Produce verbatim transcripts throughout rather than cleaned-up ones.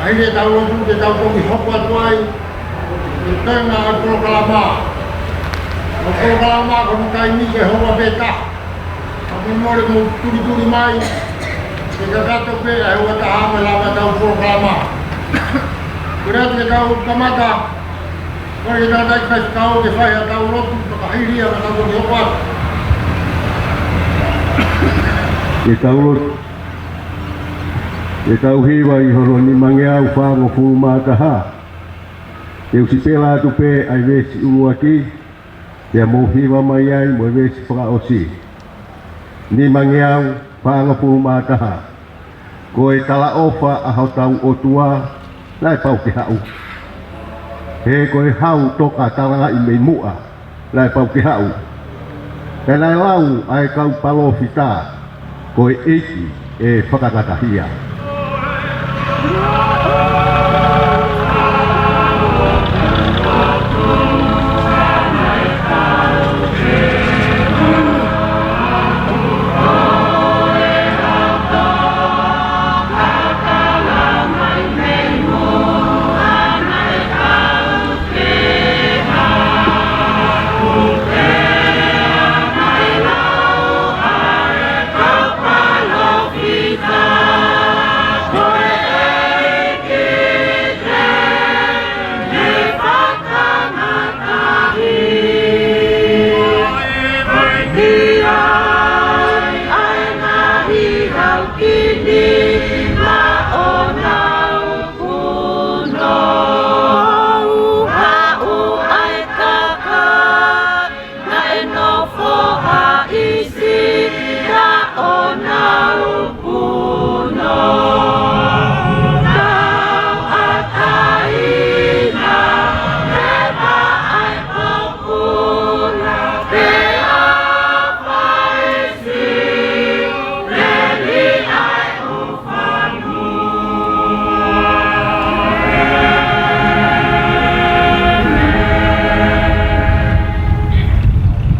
ʻAi ke tau lotu ke tau toki hoko atu ai, ʻi he toenga ʻo e polokalama. ʻO e polokalama ko hono taimi ke houa pē taha. Ka mou mole mou tulituli mai, ke kakato pē ʻa e houa taha mo e lava ʻetau polokalama. Ko ia te tau kamata, ko e tangataʻeiki faifekau ke fai haʻatau lotu, fakahili ia ka tau toki hoko atu. Ke tau lotu. Ke tau hiva ʻi hono nimangeau fāngofulu mā taha. Te u sipela atu pē ʻa e veesi ʻuluaki, pea mou hiva mai ai mo e veesi fakaʻosi. Nimangeau fāngofulu mā taha. Ko e talaʻofa ʻa hotau ʻOtua, naʻe pau ke haʻu. He ko e hau toka talaangaʻi mei muʻa, naʻe pau ke haʻu. Pea naʻe lau ʻa e kau palōfita, ko e ʻEiki ʻe fakangatahia.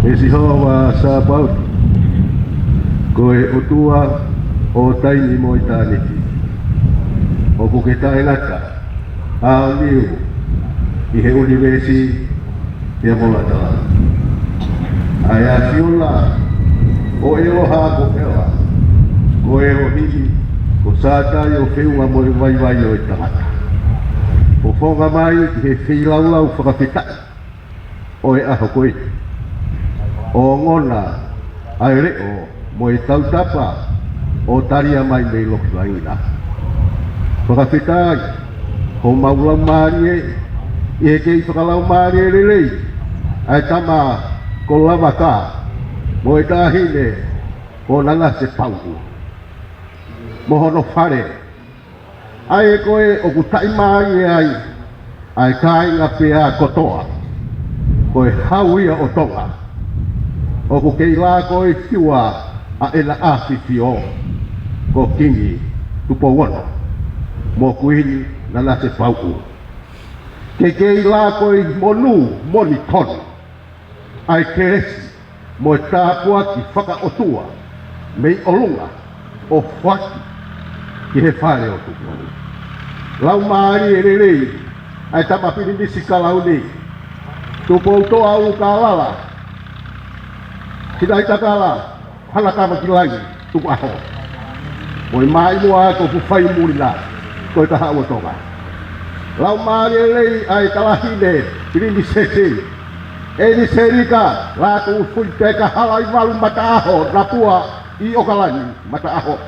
ʻE Sihova Sāpaoti, ko e ʻOtua ʻo taimi mo ʻitāniti. ʻOku ke taʻengata, ʻa ʻo niu ʻi he ʻunivēsi, ʻi he molatala. ʻA e ʻAfiona ʻo ʻEloha ko ʻEla, ko ʻElohimi ko Sātai ʻo feʻunga mo e vaivai ʻo e tangata. ʻO fofonga mai ki he feilaulau fakafetaʻi ʻo e ʻaho ko eni. ʻO ongona ʻa e leʻo mo e tautapa ʻo talia mai mei loki langi na. Fakafetaʻi homau laumālie ʻi he kei fakalaumālie lelei ʻa e tama ko Lavaka mo e taʻahine ko Nanasepauʻu mo hono fale. ʻA ē ko ē ʻoku taʻimālie ai ʻa e kāinga pea kotoa, ko e hau ia ʻo Tonga. ʻOku kei lā ko e fiua ʻa ʻena ʻAfifio, ko Kingi Tupou Ono mo Kuini Nanasepauʻu. Ke kei lā ko e monū moʻoni tonu ʻa e kelesi mo e tāpuaki fakaʻotua mei ʻolunga ʻo foaki ki he fale ʻo Tupou. Laumālie lelei ʻa e tama pilinisi kalauni, Tupoutoʻa ʻUlukālala Sinaitakala Hanakava ki Langi Tukuʻaho. Mo e maʻimoa ko Fufaimulina ko e kahaʻu ʻo Tonga. Laumālie lelei ʻa e taʻahine pilinisesi ʻEniselika Lātūfuipeka Halaivalu Mataʻaho Napua ʻi ʻOkalani Mataʻaho.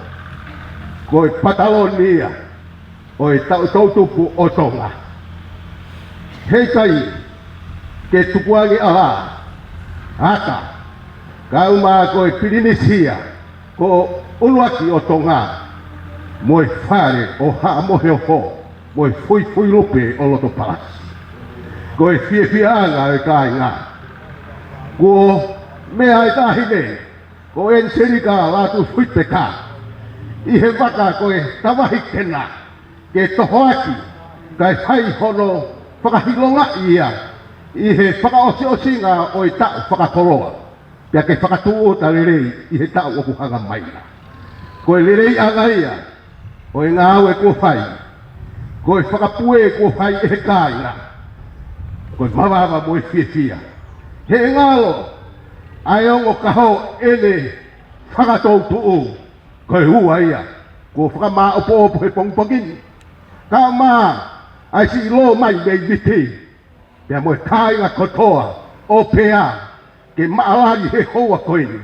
Ko e pataloni ia ʻo e taʻu toʻutupu ʻo Tonga. Heʻikai ke tukuange ʻa e ʻata, kae ʻumaʻā ko e pilinisi ia ko ʻUluaki ʻo Tonga mo e fale ʻo Haʻa Moheofo mo e fuifui lupe ʻo Lotopalasi. Ko e fiefiaʻanga ʻo e kāinga, kuo meʻa ʻa e taʻahine ko ʻEniselika Lātūfuipeka ʻi he vaka ko e Tavahi Kena ke tohoaki kae fai hono fakahilongaʻi ia ʻi he fakaʻosiʻosinga ʻo e taʻu fakakoloa, pea ke fakatūʻuta lelei ʻi he taʻu ʻoku hanga mai na. Ko e leleiʻanga ia ʻo e ngāue kuo fai, ko e fakapue kuo fai ʻe he kāinga, ko e mavava mo e fiefia. He ngalo ʻa e ongo kaho ʻene fakatoutuʻu, ko e ua ia kuo fakamāʻopoʻopo he pongipongi ni. Ka ma ai si lo mai mei Viti, pea mo e kāinga kotoa ʻo Pea, ke maʻalali he houa ko eni,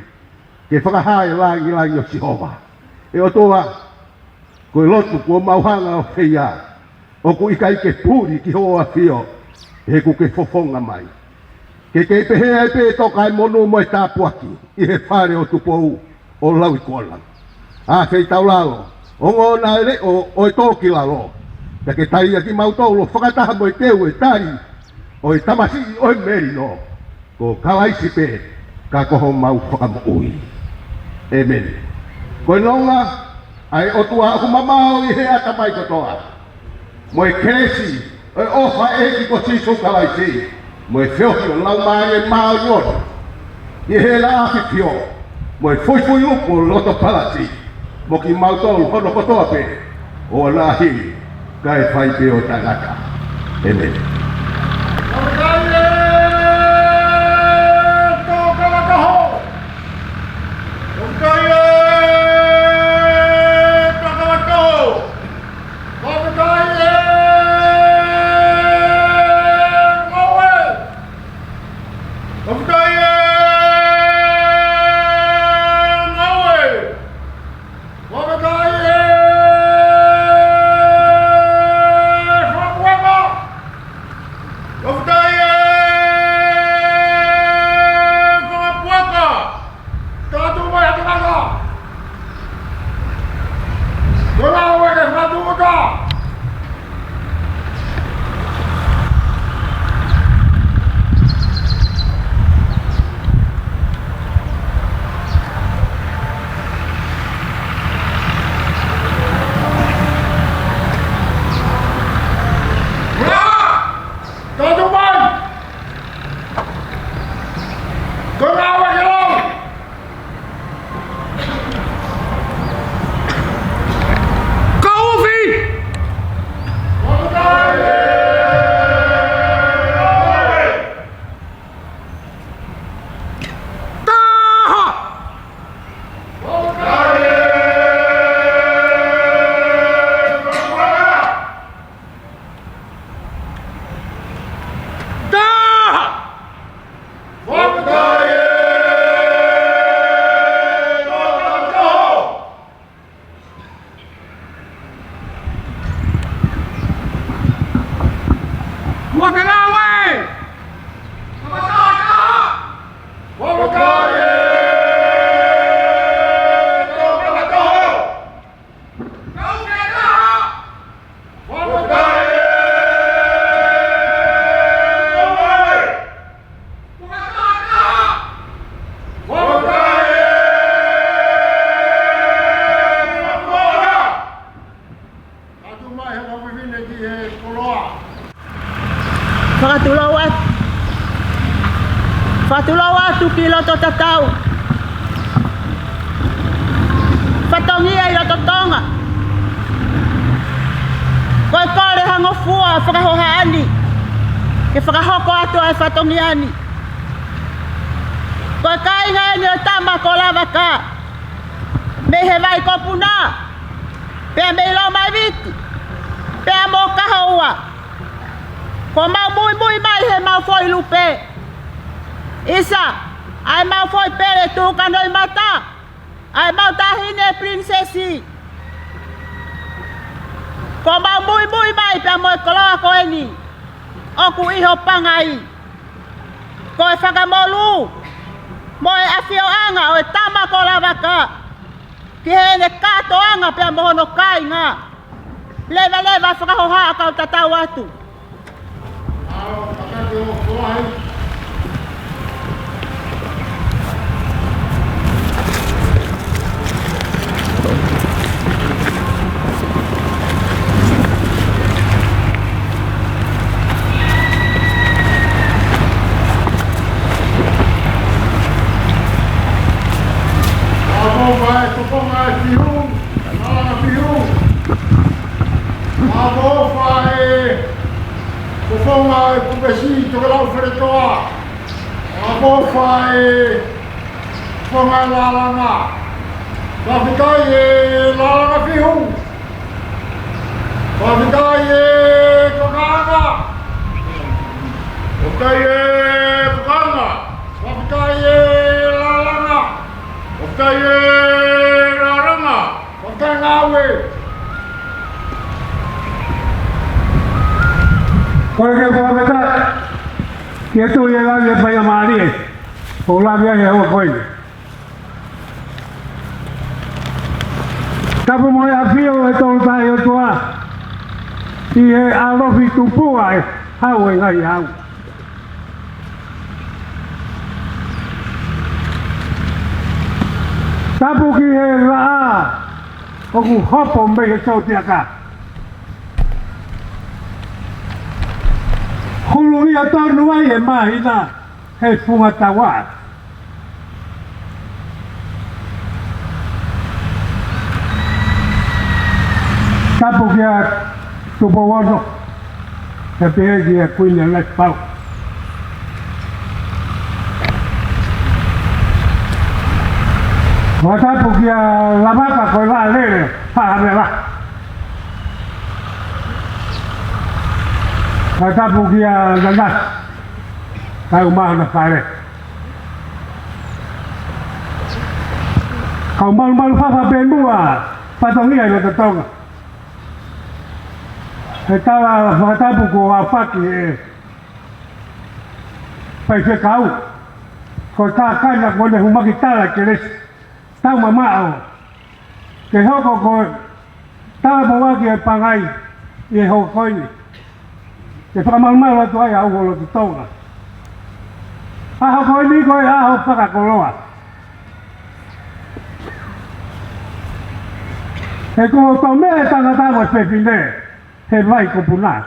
ke fakahā e langilangi ʻo Sihova. ʻE ʻOtua, ko e lotu kuo mau hanga ʻo feia, ʻoku ʻikai ke puli ki hoʻo ʻafio, he ʻoku ke fofonga mai. Ke ke pehē ai pē toka e monū mo e tāpuaki ʻi he fale ʻo Tupou ʻo Lauikuonga. ʻA fei taulalo, ʻo ngona e leʻo ʻo e tō ki lalo, pea ke tali ʻa kimautolu ʻo fakataha mo e teu e tali ʻo e tamasiʻi ʻo e melino, ko Kalaisi pē ka ko homau Fakamoʻui. ʻĒmeni. Ko e nonga ʻa e ʻOtua ʻoku mamao ʻi he ʻatamai kotoa, mo e kelesi ʻo e ʻofa ʻa e ʻEiki ko Sīsū Kalaisi, mo e feohi ʻo e Laumālie Māʻoniʻoni, ʻi he ʻAfio, mo e fuifuiluku ʻo loto palasi, mo kimautolu hono kotoa pē, ʻo ʻaneafi kae fai pē ʻo taʻengata. ʻĒmeni. Fakafetaʻi e ngāue. Fakafetaʻi e fakapuaka. Fakafetaʻi e fakapuaka. Tatu mai atu kaka. Kona ue ke fatu kaka. Tatu mai. Kona ue ke lau. Kaufi! Taha! Taha! Fakatulou atu. Fakatulou atu ki loto tatau. Fatongia ʻi loto Tonga. Ko e kole hangofua ʻa e fakahohaʻa ni ke fakahoko atu ʻa e fatongia ni. Ko e kāinga eni ʻo e tama ko Lavaka, mei he Vai ko Puna, pea mei Lomaiviti, pea mo Kahoua. Ko mau muimui mai he mau foʻi lupe. ʻIsa, ʻa e mau foʻi pele tuʻu kanoimata, ʻa e mau taʻahine pilinisesi. Ko mau muimui mai pea mo e koloa ko eni ʻoku ʻi ho pangai. Ko e fakamolū mo e ʻafioʻanga ʻo e tama ko Lavaka ki heʻene kātoanga pea mo hono kāinga. Levaleva fakahohaʻa kau tatau atu. Amo mai, tuponga e fiu, malanga fiu. Amo ʻOfa e fofonga e Kupesi Tokelau Feletoa. ʻOfa e fofonga e Lalanga. Fakafetaʻi e Lalanga Fihu. Fakafetaʻi e Kakaʻanga. Fakafetaʻi e Kakaʻanga. Fakafetaʻi e Lalanga. Fakafetaʻi e Lalanga. Fakafetaʻi ngāue. Ko e ke fakafetaʻi ki he Tuʻi ʻo e Langi ʻa e Paia Mālie, ʻoku laveʻi ai e ʻaho ko eni. Tapu mo e ʻafio ʻo e Tolu Tahaʻi ʻOtua ʻi he ʻalofi tupuʻa e hau e ngaahi hau. Tapu ki he laʻā ʻoku hopo mei he sōtiaka. Huluʻia tonu ai e māhina he funga taua. Tapu kia Tupou Ono, pea pehē kia Kuini ʻAnasipauʻu. Fakatapu kia Lavaka ko e Laʻalele Faʻa Havela. Fakatapu kia Nanasi, kae ʻumaʻā hona fale. Kau malumalu fafa pē muʻa fatongia ʻi loto Tonga. He tala fakatapu kuo ʻafaki ʻe he faifekau, ko e kakana kuo ne humaki tala kelesi, tau mamaʻo ke hoko ko e tala mo ʻaki e pangai ʻi he ʻaho ko eni, ke fakamalumalu atu ai ʻa e ʻū ʻo loto Tonga. ʻAho ko eni ko e ʻaho fakakoloa. He kuo tō meʻa e tangata mo e fefine he vai ko Puna.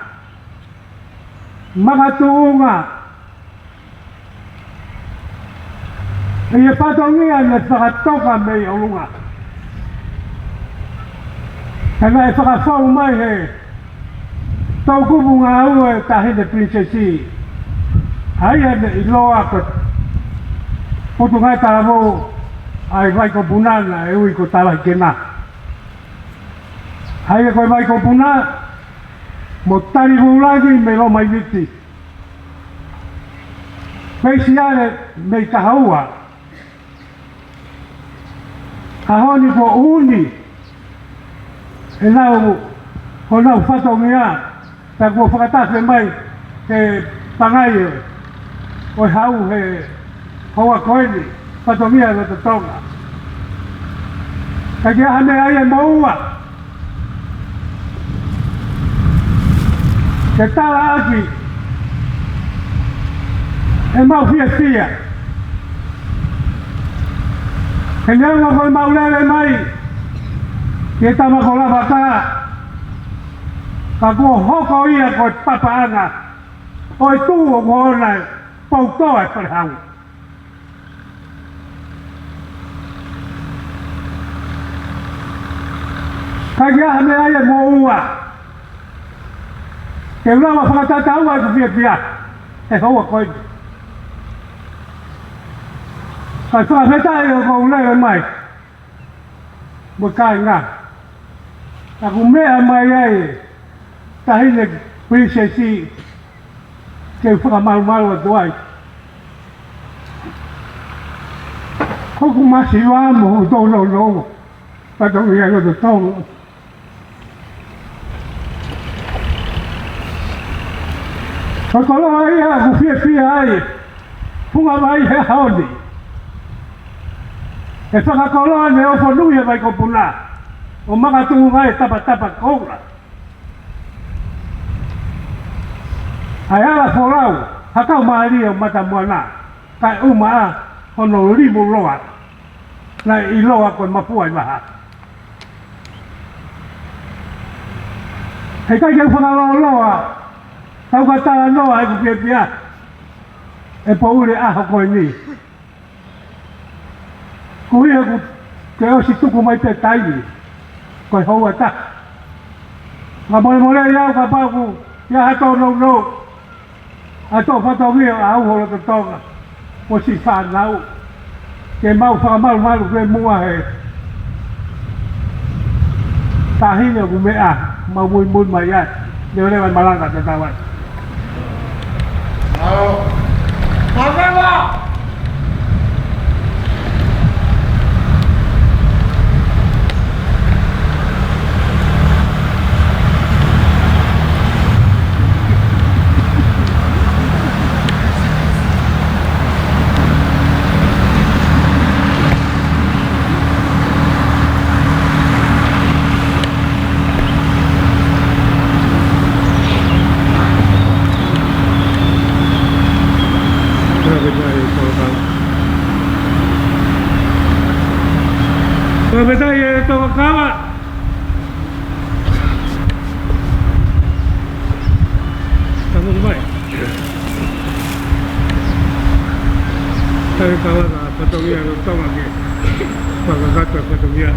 Makatuʻunga ʻi he fatongia naʻe fakatoka mei ʻolunga. He naʻe fakafou mai he toʻukupu ngāue ʻa e Taʻahine Pilinisesi, ʻa ia naʻe ʻiloa ko e Potungāue Talavou ʻa e vai ko Puna, naʻe ui ko Talahikena. ʻA ia ko e vai ko Puna mo Talivulagi mei Lomaiviti, Peisiale mei Kahoua, ʻaho ni kuo ʻuuni ʻenau, honau fatongia, pea kuo fakatafe mai he pangai ʻo e hau he houa ko eni, fatongia ʻi loto Tonga. Ka ʻikai ha meʻa ia ʻe moʻua ke tala ʻaki ʻemau fiefia. He neongo ko ʻemau lele mai ki he tama ko Lavaka, ka kuo hoko ia ko e papaʻanga ʻo e tuʻu ʻoku ʻoʻona e poutoa e Falehau. Ka ʻikai ha meʻa ia ʻe moʻua ke u lava fakatataua ʻeku fiefia he houa ko eni. Kae fakafetaʻi ʻoku ou lele mai mo e kāinga. Ka kuo meʻa mai ai e Taʻahine Pilinisesi ke u fakamalumalu atu ai. Ko hoku masiva mo hoku tōnounou, fatongia ʻi loto Tonga. Ko e koloa ia ʻoku fiefia ai, funga mai he ʻaho ni. ʻE fakakoloa ne ofo nui e vai ko Puna, ʻo makatuʻunga e tapatapa koula. ʻA e ala folau ha kau mālie ʻo Matamoana, kae ʻumaʻā hono limu loa naʻe ʻiloa ko e Mafua ʻi Vaha. Heʻikai ke u fakalōloa, kau ka talanoa ʻeku fiefia he poʻuli ʻaho ko eni. Koeʻuhi ʻoku te ʻosi tuku mai pē taimi, ko e houa taha. Fakamolemoleʻi au kapau ʻoku ʻi ai ha tōnounou ʻa e tō fatongia ʻa e ʻuho loto Tonga mo siʻi fānau, ke mau fakamalumalu ki muʻa he taʻahine ʻoku meʻa, mau muimui mai ai. Leveleva e malanga, tatau ai. ʻAo. Malanga! Fakafetaʻi e Tongakava. Fakafetaʻi e Tongakava. Tangutu mai. Tau kau atu ʻa e fatongia ʻo Tonga ke fakakakato e fatongia.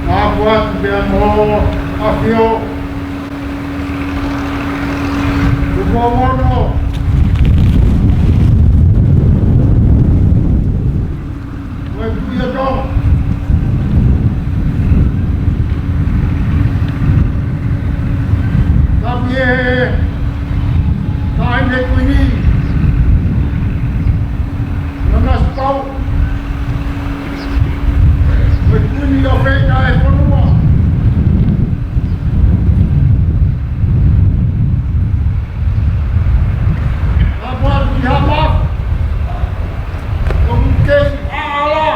Mālō atu pea mo ʻAfio. Tuku ʻo mono. Ko e Tuʻi ʻo Tonga. Tapu e Taʻahine Kuini, Nanasipauʻu, ko e Kuini ʻofeina e fonua. Tapu atu ki Haʻa Maʻafu, ʻoku kei ʻaʻala.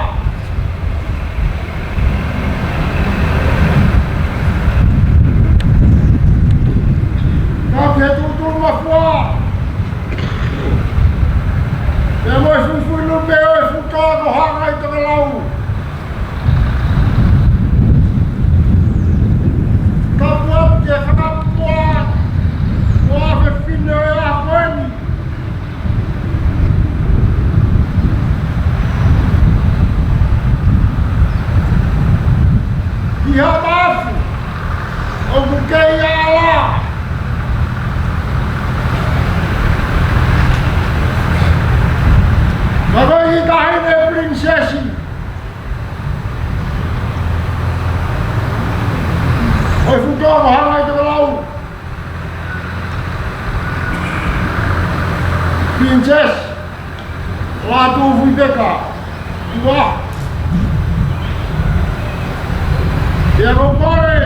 Tapu ki he Tuʻutuʻu Mafua, pea mo e fuifui lupe ʻo e Futoa ko Hangai Tokelau. Tapu atu ki he fakapuʻa ʻo e ʻofefine ʻo e ʻaho ko eni. Ki Haʻa Maʻafu, ʻoku kei ʻaʻala. Ka ko e kiʻi taʻahine pilinisesi ʻo e Futoa ko Hangai Tokelau. Princess Lātūfuipeka Ua. Pea ko e kole,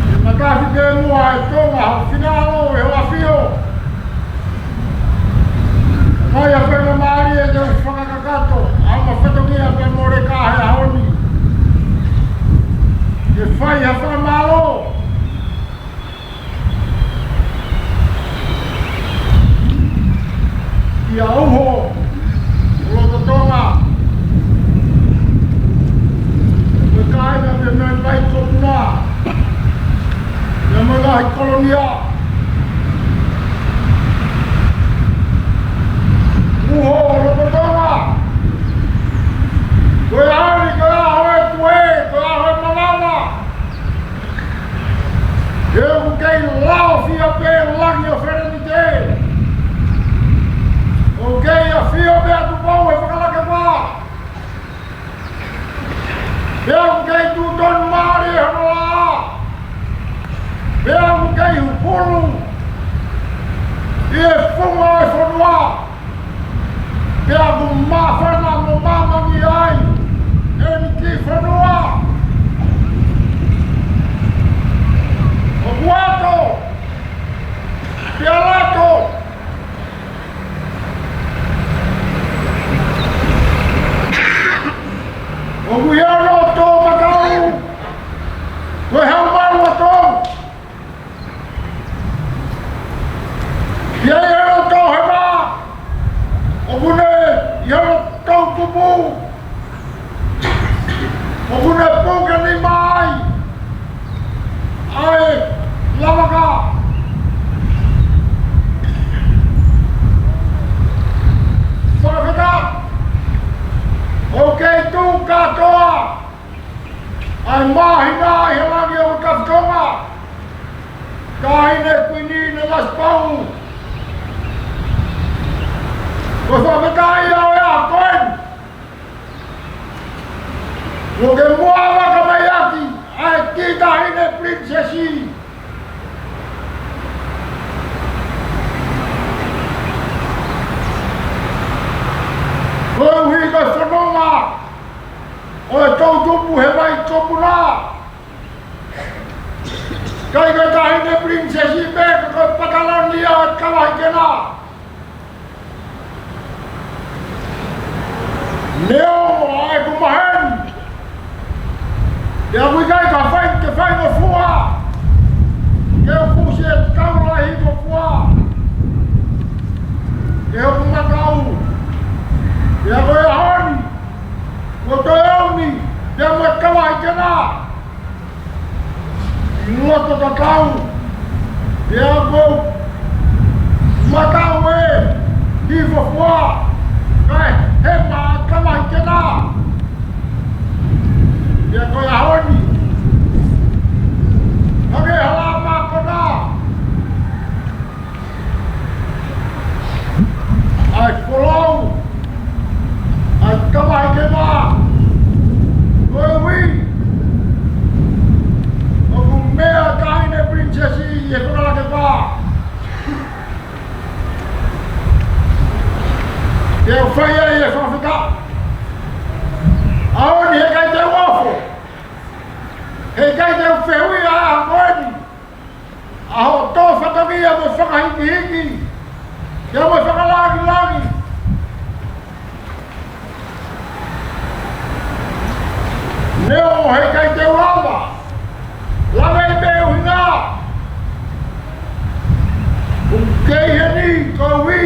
ʻe matafi pē muʻa e Tonga, ho finangalo, ʻe ho ʻAfio. Fai ha faingamālie ke fakakakato ʻa e fatongia pea mo e leka he ʻaho ni. Ke fai ha fakamālō ʻi he ʻuho ʻo loto Tonga. Ko e kāinga pea mo e ngaahi kōpuna, pea mo e ngaahi kolonia. ʻUho ʻo loto Tonga. Ko e ʻaho ni, ko e ʻaho e tuē, ko e ʻaho e malanga. He ʻoku kei laofia pē langi ʻo Felenite. ʻOku kei ʻafio pē ʻa Tupou he Fakalakepa. Pea ʻoku kei tuʻutonumālie hono laʻā. Pea ʻoku kei hulu ʻi he funga ʻo e fonua. Pea ʻoku māfana mo māmani ai ʻeni kiʻi fonua. ʻOku ʻato pea lato. ʻOku ne puke nima ai ʻa e lavaka. Fakafetaʻi. ʻOku kei tuʻu kātoa ʻa e māhina ʻi he langi ʻo e Tafitonga. Taʻahine Kuini Nanasipauʻu. Ko e fakafetaʻi ʻa e ʻaho ko eni. ʻOku ke muʻa ʻo aʻu mai ʻaki ʻa e kiʻi taʻahine pilinisesi. Koeʻuhi ko e fononga ʻo e toʻutupu he vai topuna. ʻIkai ko e taʻahine pilinisesi pē ka ko e pataloni ia ʻo e kavahi kena. Neongo ʻa ʻeku maheni, pea ʻoku ʻikai ke fai, ke faingofua ke u fusi e tau lahi ngofua ki hoku mataʻu. Pea ko e ʻaho ni, kuo toe ʻomi pea mo e kavahi kena ʻi loto tatau. Pea ʻoku ou mataʻu e hifofua, kae hema ʻa e kavahi kena. Pea ko e ʻaho ni, hangē ha lama kona ʻa e folau ʻa e kavahi kena. Koeʻuhi ʻoku meʻa ʻa e taʻahine pilinisesi ʻi he Fakalakepa. Te u fai ai e fakafetaʻi. ʻAho ni heʻikai te u ofo, heʻikai te u fehuʻi ʻa e ʻaho ko eni, ʻa hoʻo tō fatongia mo e fakahikihiki, pea mo e fakalāngilangi. Neongo heʻikai te u lava, lava ʻi he ʻuhinga ʻoku kei heni koeʻuhi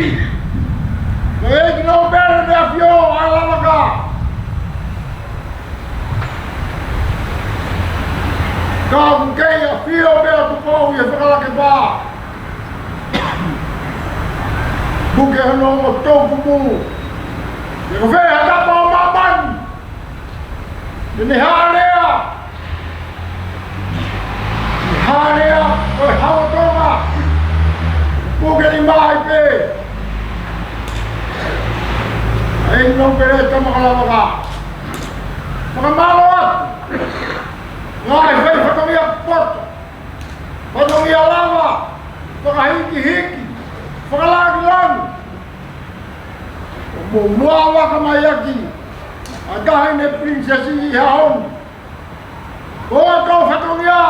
ko e ʻEiki Nōpele Meʻa ʻAfio ʻa e lavaka. Ka ʻoku kei ʻafio pē ʻa Tupou ʻi he Fakalakepa. Puke hono ongo toʻukupu. Pea ko fē ha tapa ʻo māmani te ne hālea, ne hālea ko e Hau ʻo Tonga. Puke nima ai pē ʻa e ʻEiki Nōpele Tama Kalavaka. Fakamālō atu. Ngaahi fai fatongia poto, fatongia lava, fakahikihiki, fakalāngilangi. ʻOku mou muʻa ʻo aʻu mai ʻaki ʻa e taʻahine pilinisesi ʻi he ʻaho ni. Ko e tō fatongia,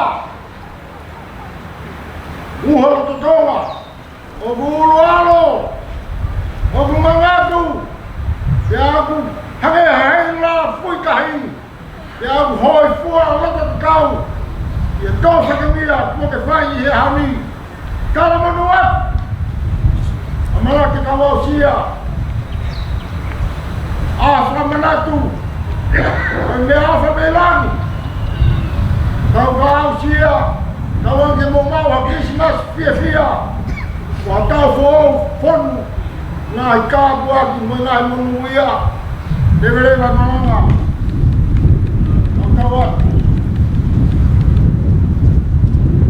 uho loto Tonga, ʻoku ʻuluʻalo, ʻoku mangatu, pea ʻoku hangē ha heinula fuitahi, pea ʻoku hōifua loto tatau ʻi he tō fatongia kuo ke fai ʻi he ʻaho ni. Talamonū atu ʻa Malaki Kauaʻusia, ʻa e fakamanatu ʻo e meʻaʻofa mei langi. Kau ka aʻusia, kau ange mo mau ha Kilisimasi fiefia, ʻo ha taʻu foʻou fonu, ngaahi tāpuaki mo e ngaahi monūʻia, leveleva malanga. Kau atu.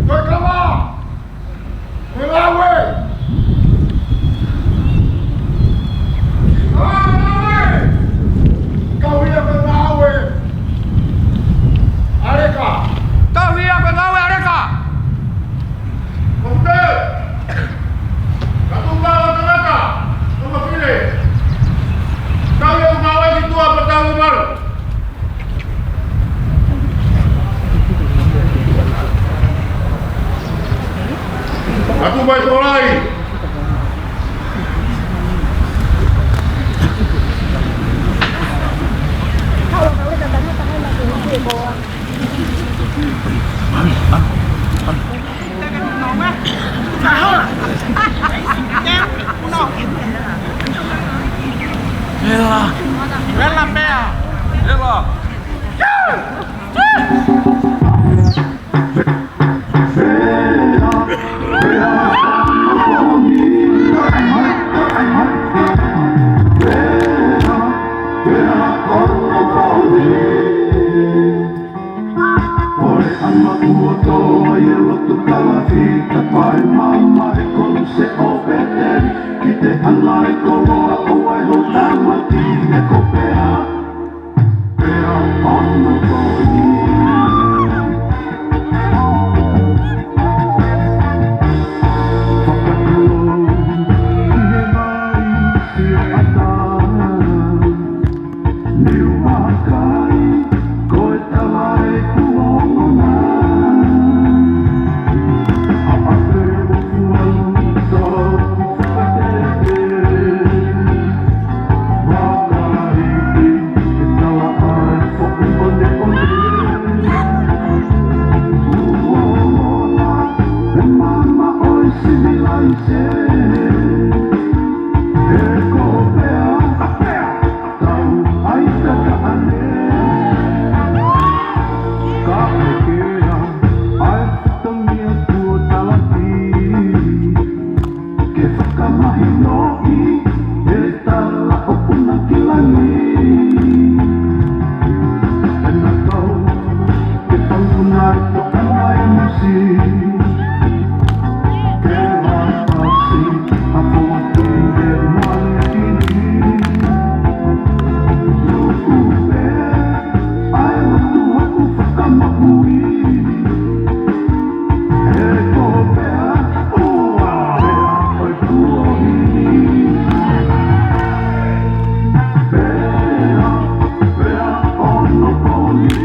Toe kava. Ko e ngāue. Ngāue. Tauhi ʻa e ngāue ʻa Leka. Tauhi ʻa e ngāue ʻa Leka. Ko te. Ka tu ka la tangata. Ko ma file. Tauhi ʻa e ngāue ki tuʻa pea tauhi malu. Atu mai tolai. Vela. Vela pea. Vela. Kuo tō ai e lotu kalafi, tapai mama e koluse ʻo Pēteli, ki te ʻanga e koloa ʻo e houʻeiki, he ko Pea, Pea ono tolu. Fakatulou ki he vai sioʻata. Niu vakai, ko e tala ē kuo ongona. ʻAʻafe mo fualu, tau fakatete. Vakai, ke tala ai foʻi oneone. Ua ongona e mama ʻo e sivilaise. He ko Pea, Pea. Tau ai ka ka ane. Ka ʻekea ai fatongia kuo talaki. Ke fakamahinoʻi e tala ʻo Puna ki langi. Ena tau ke fanguna to anai musi. Ke lapasi a foki e manini. Luku pē, ʻai lotu haku fakamahuʻi. He ko Pea, ua, Pea, ʻoi kuo hili. Pea, Pea, ono poli.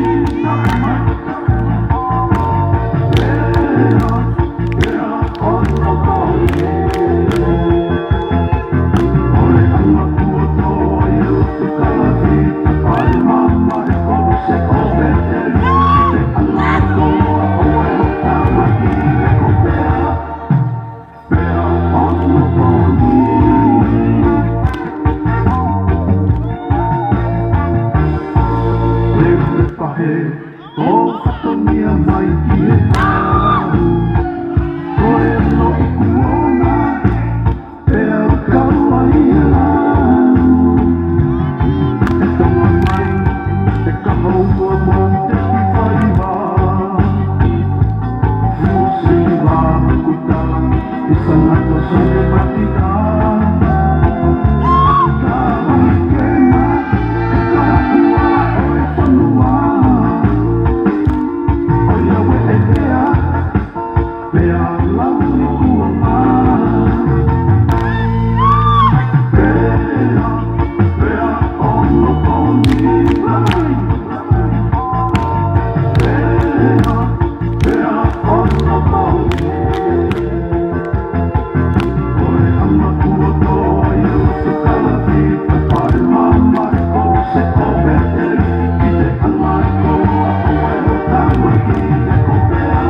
Ko e fatongia mai ki he ʻaho, ko e loʻi kuonga, Pea kau ai e lau. E tonga mai, e kahoua mo te ki faiva. Fusi la kuta, i sanga to sone matita. Ka mai kena, e kahoua ʻo e fonua. ʻOiauē e Pea, Pea lau ni kuonga. Pea, Pea ono poli. Pea, Pea ono poli. Ko e ʻanga kuo tō ai e lotu kalafi, tapai mama e koluse ʻo Pēteli, ki te ʻanga e koloa ʻo e houʻeiki, he ko Pea.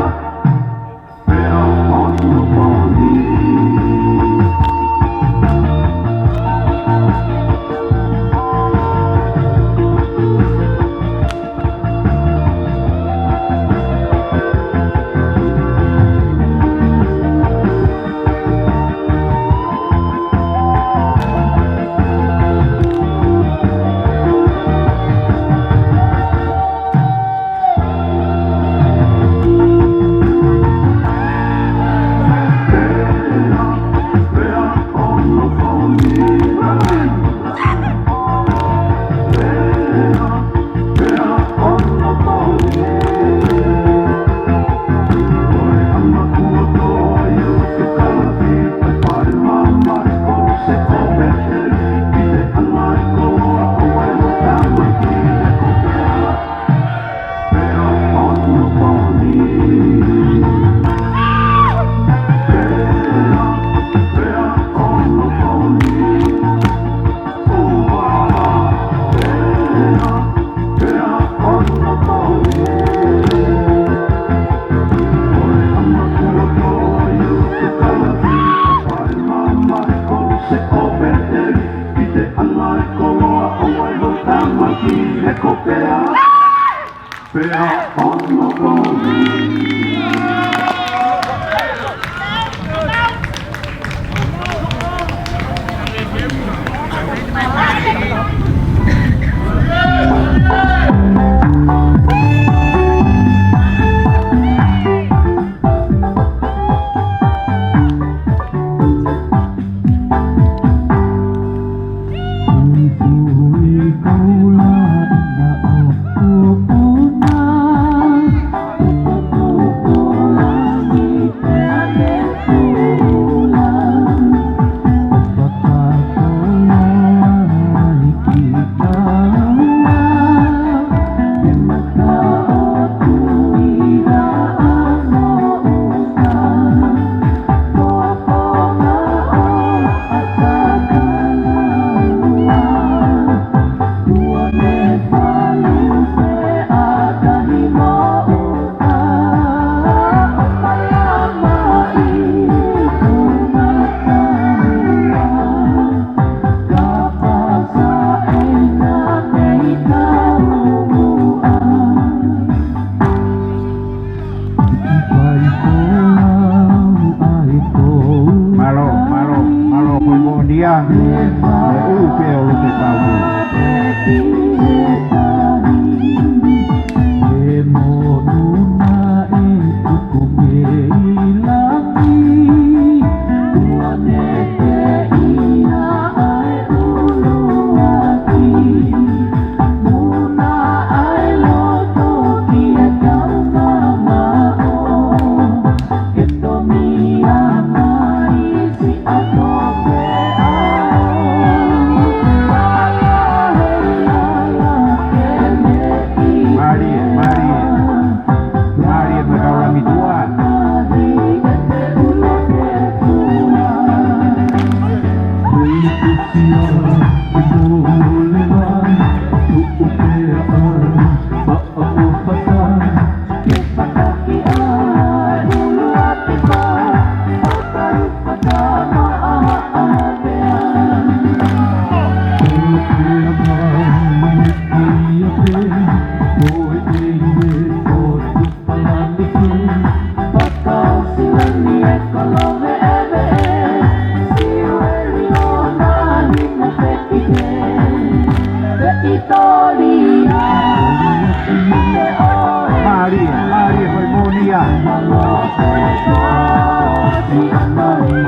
Pea ono poli. Pea ono poli. Mo e ʻulu pē ʻo Lotepau. Mālie, mālie. Mālie, mālie, mālie. Mālie, mālie, ko e moʻoni ia. Mālie, mālie.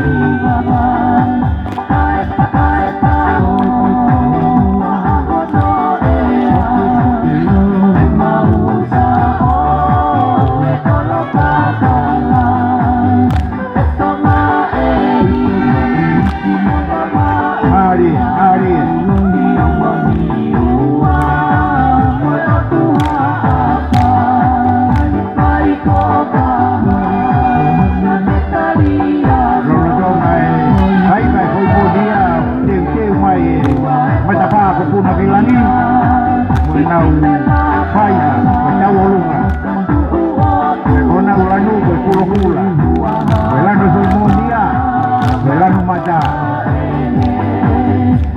Lolotonga e faiva e foʻi moʻoni ia, teuteu mai e matapā ko Punakilangi. Mo ʻenau faiva, ko e tauʻolunga. Ko honau lanu ko e kulokula. Ko e lanu e foʻi moʻoni ia, ko e lanu mata.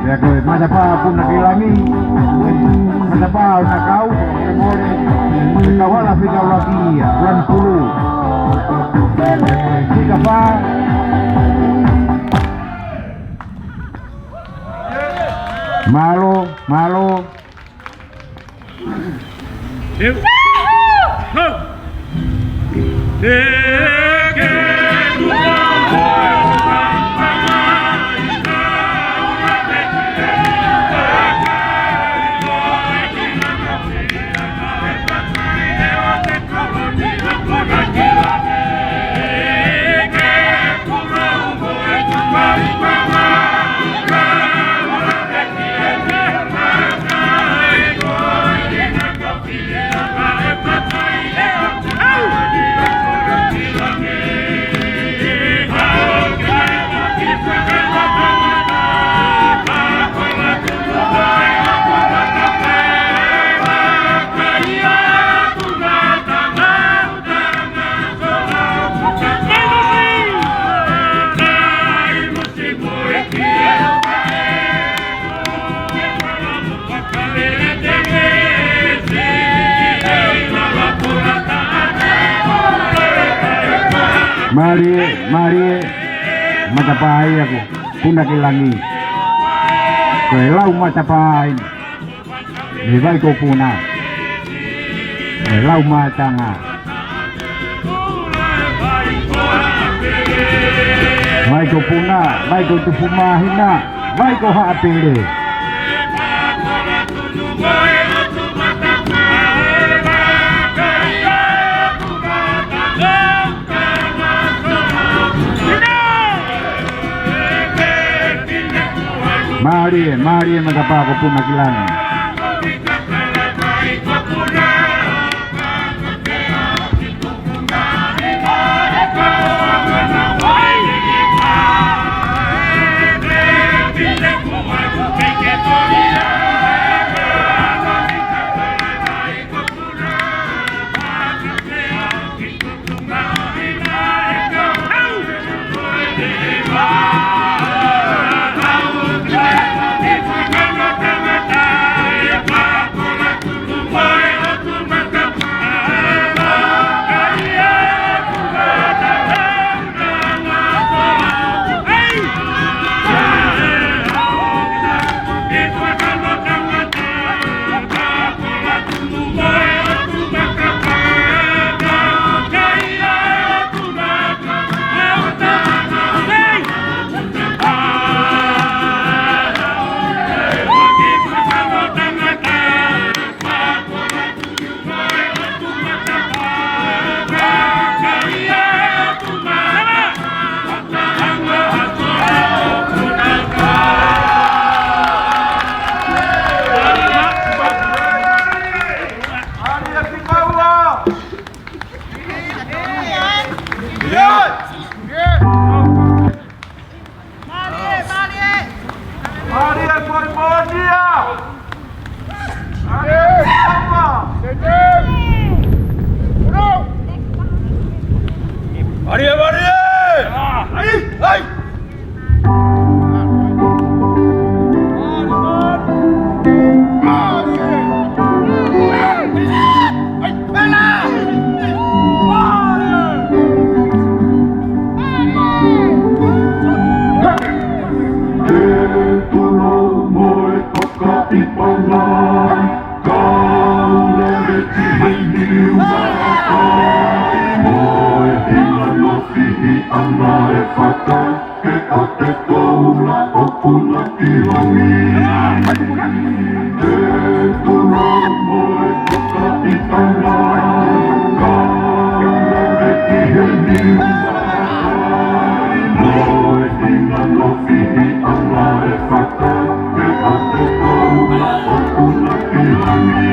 Pea ko e matapā Punakilangi, matapā ʻo Nakau, ko e mole, ko e kauhala fika ʻuluaki ia, lanu pulu. Pea ko e fika fā. Mālō, mālō. Mālie, mālie, matapā ia ko Punakilangi. Ko e lau matapā ia. Mei Vaikopuna. Mei Laumātanga. Vaikopuna, Vaikotupu Māhina, Vaikohaʻapele. Mālie, mālie matapā ko Punakilangi. ʻAna e fata ke ʻa te koula ʻoku na ki langi. Te tula mo e toka i tana ka na me ki he ni. Mo e ina no fihi ʻana e fata ke ʻa te koula ʻoku na ki langi.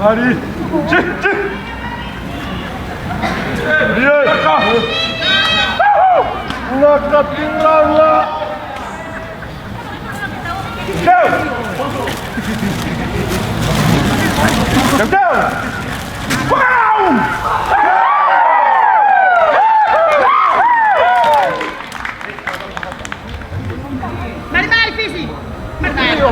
Mari. Rie. Naka tingala. Go! Go, go! Wow! Malimali, Fisi! Malimali!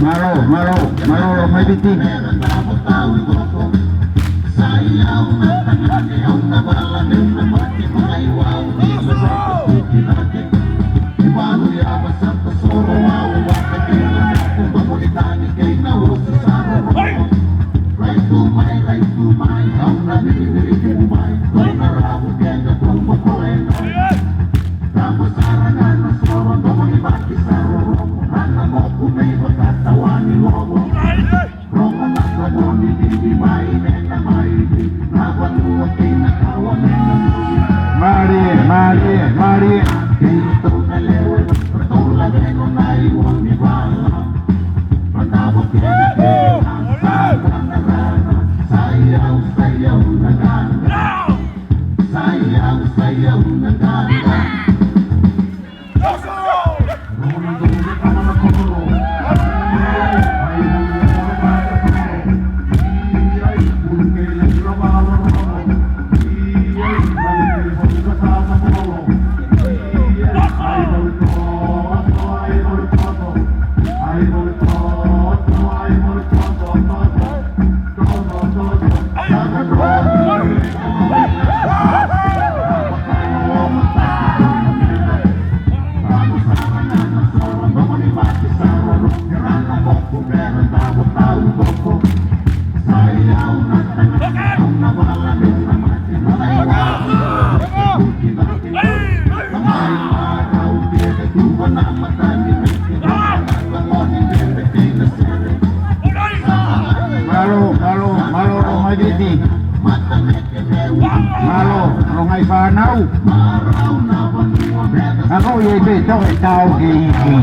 Mālō, mālō, mālō, Lomaiviti. Mālie, mālie, mālie. Mālō, mālō, mālō, Lomaiviti. Mālō, mālō ngaahi fānau. Ako ia i pe tau e tau ke iki.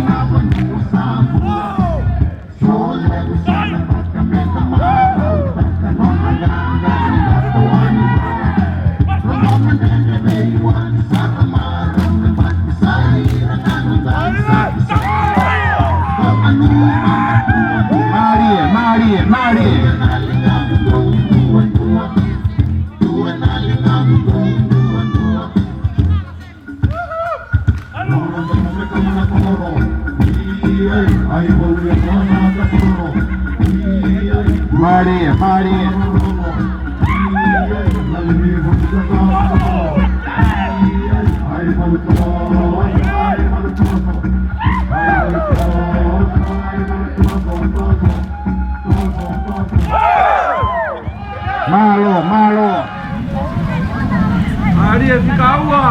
Mālie, mālie, mālie. Mālie, mālie. Mālō, mālō. Mālie fika ua.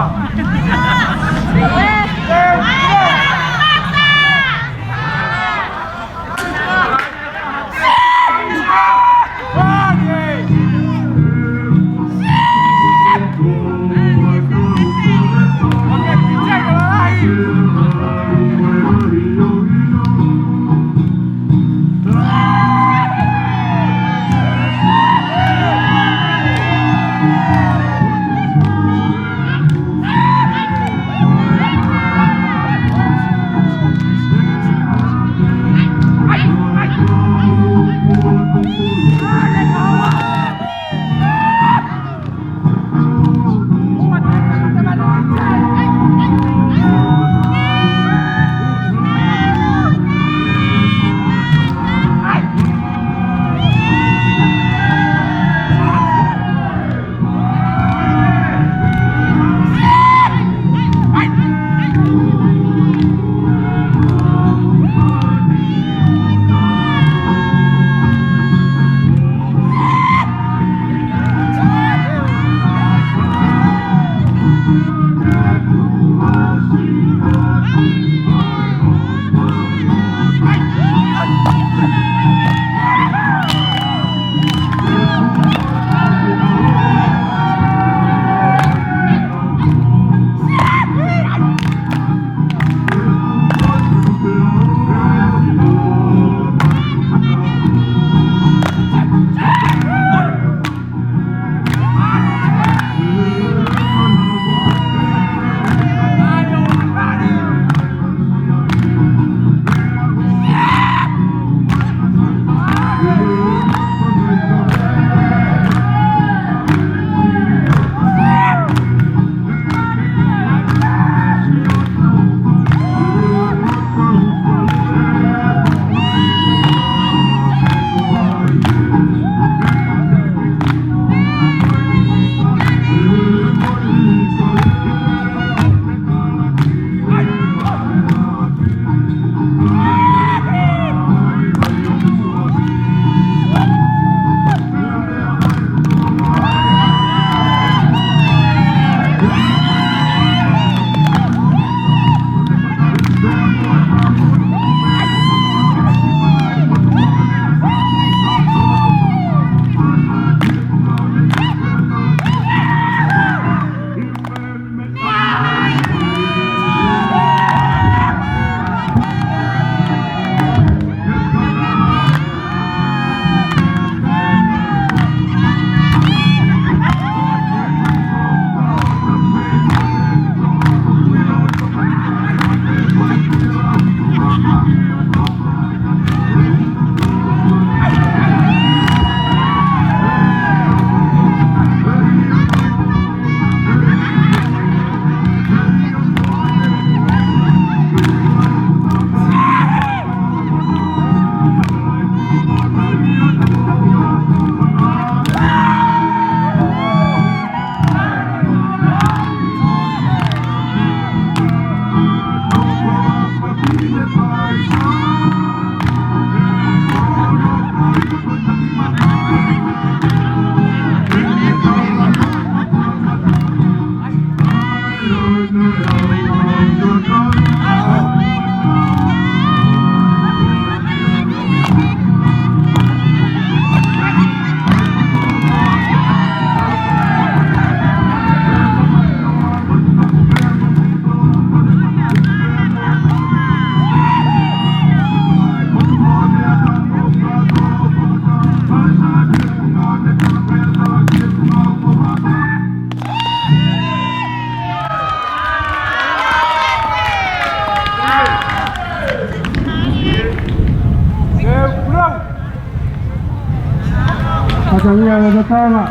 Ia, ʻe Totanga.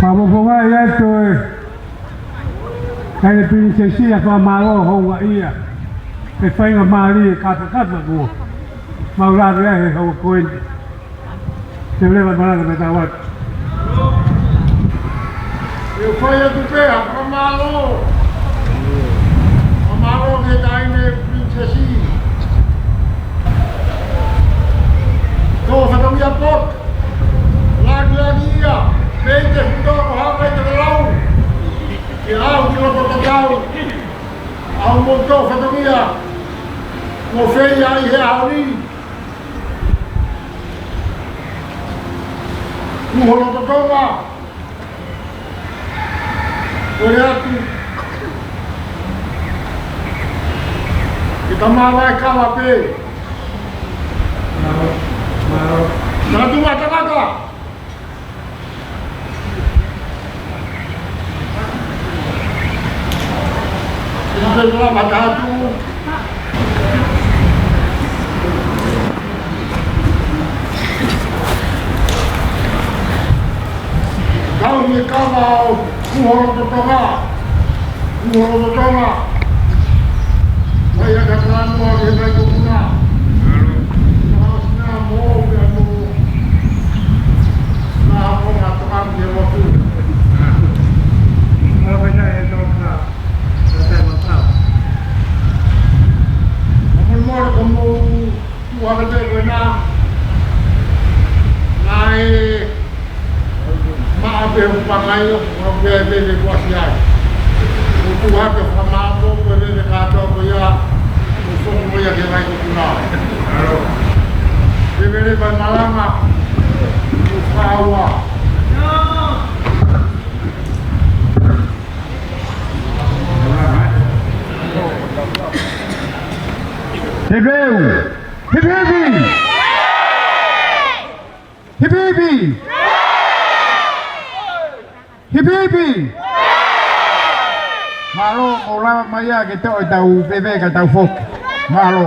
Fakafofongaʻi atu e, ʻa e Pilinisesi, ʻa e fakamālō houngaʻia. ʻE faingamālie kātaki atu. Mau lave ai he houa ko eni. Te leva malanga me tau atu. ʻE fai atu pē ha fakamālō. Fakamālō ki he taʻahine Pilinisesi. Ko e fatongia poto. Langilangiʻia. Pea ʻi he futo ko haka ʻi te lau. Ke ʻalu ki loto tatau. ʻAlu mo e fatongia. Mo fei ai he ʻaho ni. Uho loto Tonga. Kole atu. Ke ta māvae kava pē. Mālō, mālō. Nā tu matakata. Ke lava mata atu. Kau ni kama au, Uho loto Tonga. Uho loto Tonga. Mai a ka tanu a ke mai ko kuna. Mālō. Mālō sina mo, mo. Nā ko ngā Tonga ke motu. Mālō, mālō, mālō. Mole mole ko mo ua ka te ko na. Nai ma ape pangai o ko be be be ko si ai. Ko tu ha ke fa ma ko be be be ka to ko ia. Ko so ko ia ke mai ko na. Be be be malanga. Ko fa ua. Hepeu. Hipi hipi. Hipi hipi. Hipi hipi. Mālō, ʻo lava mai ia ke toʻo ʻetau veve ka tau foki. Mālō.